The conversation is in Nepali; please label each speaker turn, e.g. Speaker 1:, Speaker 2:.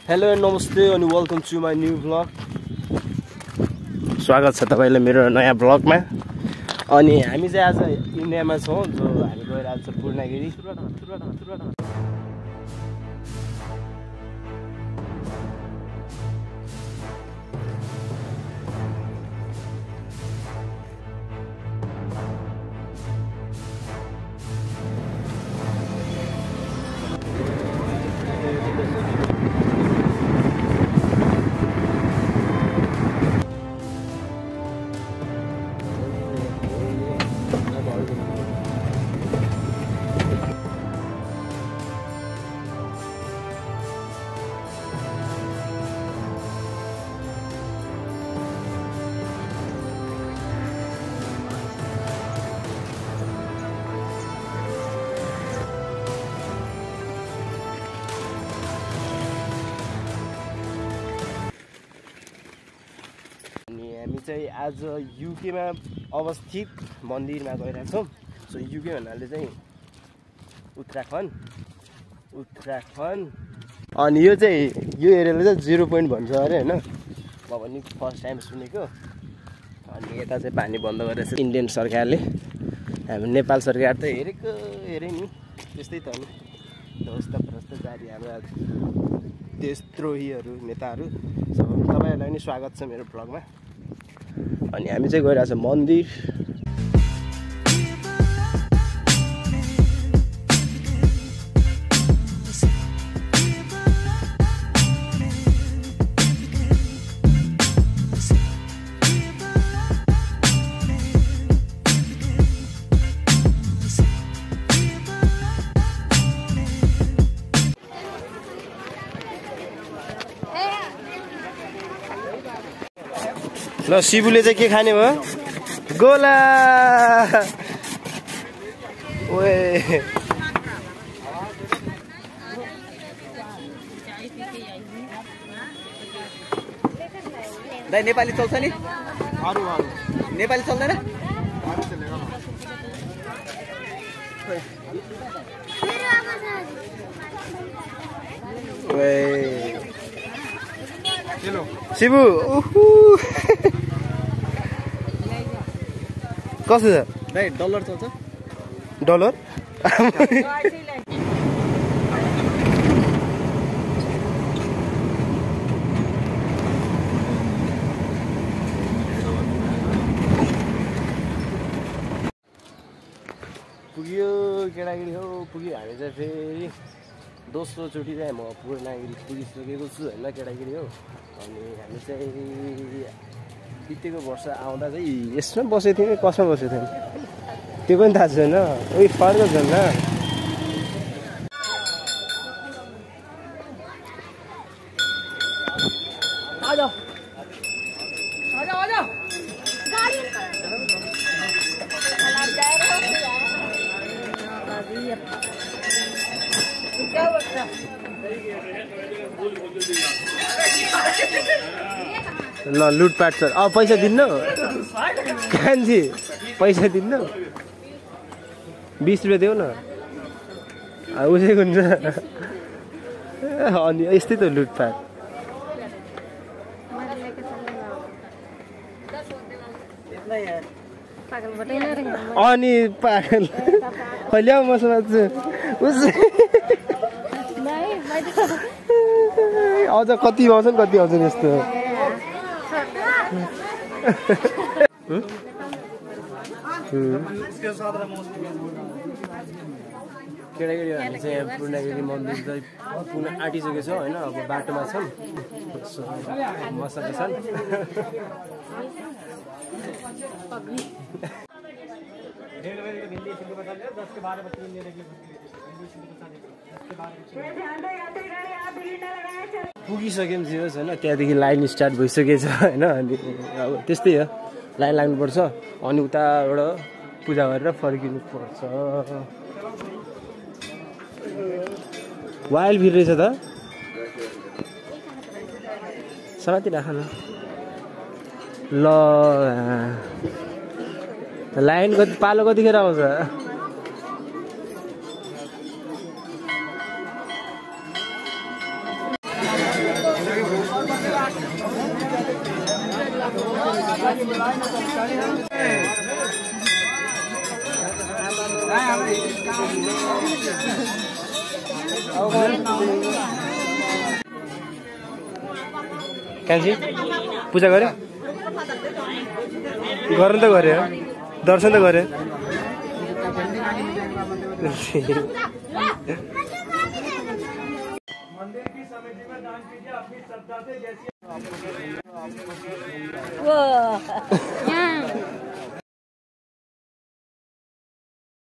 Speaker 1: हेलो नमस्ते अनि welcome to my new blog. स्वागत छ तपाईलाई मेरो नयाँ ब्लगमा। अनि हामी चाहिँ आज इन्डियामा छौँ, जो हामी गइरहेको छ पूर्णगिरी। हामी चाहिँ आज युकेमा अवस्थित मन्दिरमा गइरहेको छौँ। सो युके भन्नाले चाहिँ उत्तराखण्ड। अनि यो चाहिँ यो एरियाले चाहिँ 0 पोइन्ट भन्छ अरे होइन, म पनि फर्स्ट टाइम सुनेको। अनि यता चाहिँ पानी बन्द गरेको छ इन्डियन सरकारले। हामी नेपाल सरकार त हेरे नि त्यस्तै त नि, भ्रष्टाचारी हाम्रा देशद्रोहीहरू नेताहरू। सो तपाईँहरूलाई पनि स्वागत छ मेरो ब्लगमा। अनि हामी चाहिँ गइरहेको छ मन्दिर। ल शिवुले चाहिँ के खाने भयो? गोला। ओए
Speaker 2: दाइ नेपाली चल्छ नि? नेपाली चल्दैन?
Speaker 1: शिवु कसो छ
Speaker 2: दाइ? डलर चल्छ?
Speaker 1: डलर पुग्यो केटाकेटी हो, पुग्यो। हामी चाहिँ फेरि दोस्रो चोटि चाहिँ म पूर्णगिरी पुगिसकेको छु होइन केटाकेटी हो। अनि हामी चाहिँ बितेको वर्ष आउँदा चाहिँ यसमा बसेको थियौँ, कसमा बसेको थियौँ त्यो पनि थाहा छैन। उयो फर्क छैन। ल लुटपाट छ। पैसा दिन्न कान्छी, पैसा दिन्न। 20 रुपियाँ देऊ न, उसैको हुन्छ। अनि यस्तै त लुटपाट। अनि पागल ल्याऊ मसँग अझ कति आउँछन् कति आउँछन् यस्तो। केटाकेटी हामी चाहिँ पूर्णगिरी मन्दिर चाहिँ पुग्न आँटिसकेको छ होइन। अब बाटोमा छन्, मसँग छन्। पुगिसक्यौँ जिरोस् होइन। त्यहाँदेखि लाइन स्टार्ट भइसकेछ होइन। अनि अब त्यस्तै हो, लाइन लाग्नुपर्छ। अनि उताबाट पूजा गरेर फर्किनु पर्छ। वाइल्ड भिड रहेछ त, समाति राख न। ल लाइन कति पालो कतिखेर आउँछ? कान्छी पूजा गर्यो गर्नु त गर्यो दर्शन त गर्यो मंदिर की समिति में दान कीजिए अपनी श्रद्धा से जैसी